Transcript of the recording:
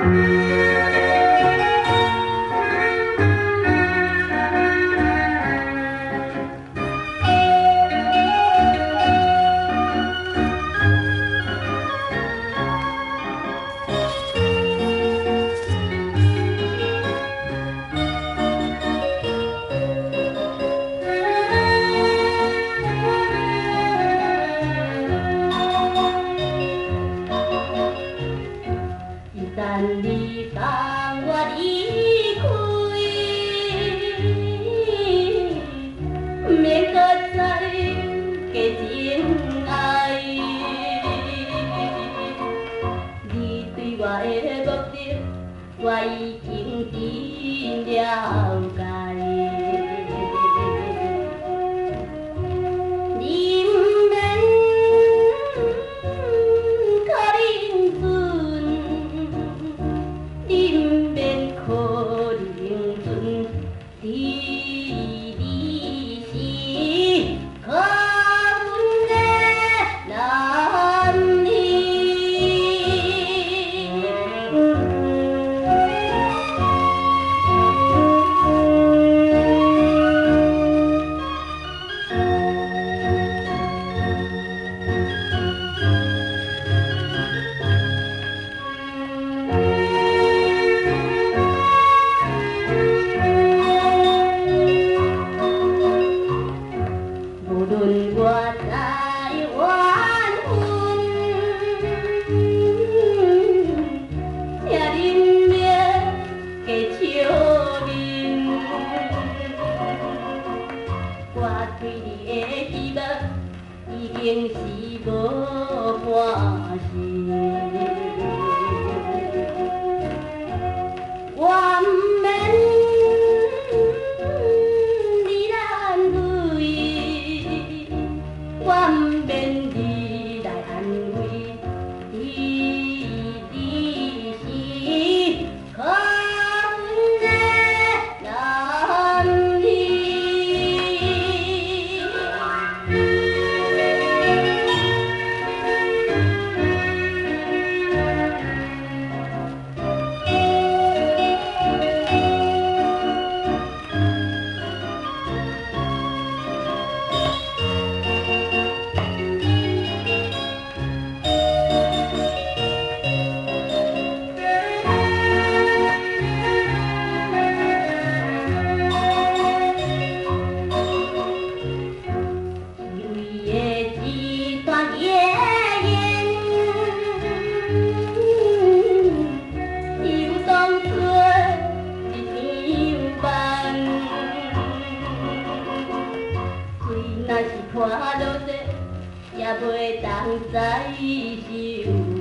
一旦你放我離開，毋免閣再假情愛。你對我的目的，我已經真了解。你毋免可憐准，你毋免可憐准，知你是可恨的男兒。無論我再怨恨，請恁別假笑面。我對你的希望已經是無半成。我毋免你來安慰，我毋免你來安慰，知你是可恨的男兒。是為的一段夜緣，又當作一場夢。水若是泼落地，也袂當再收。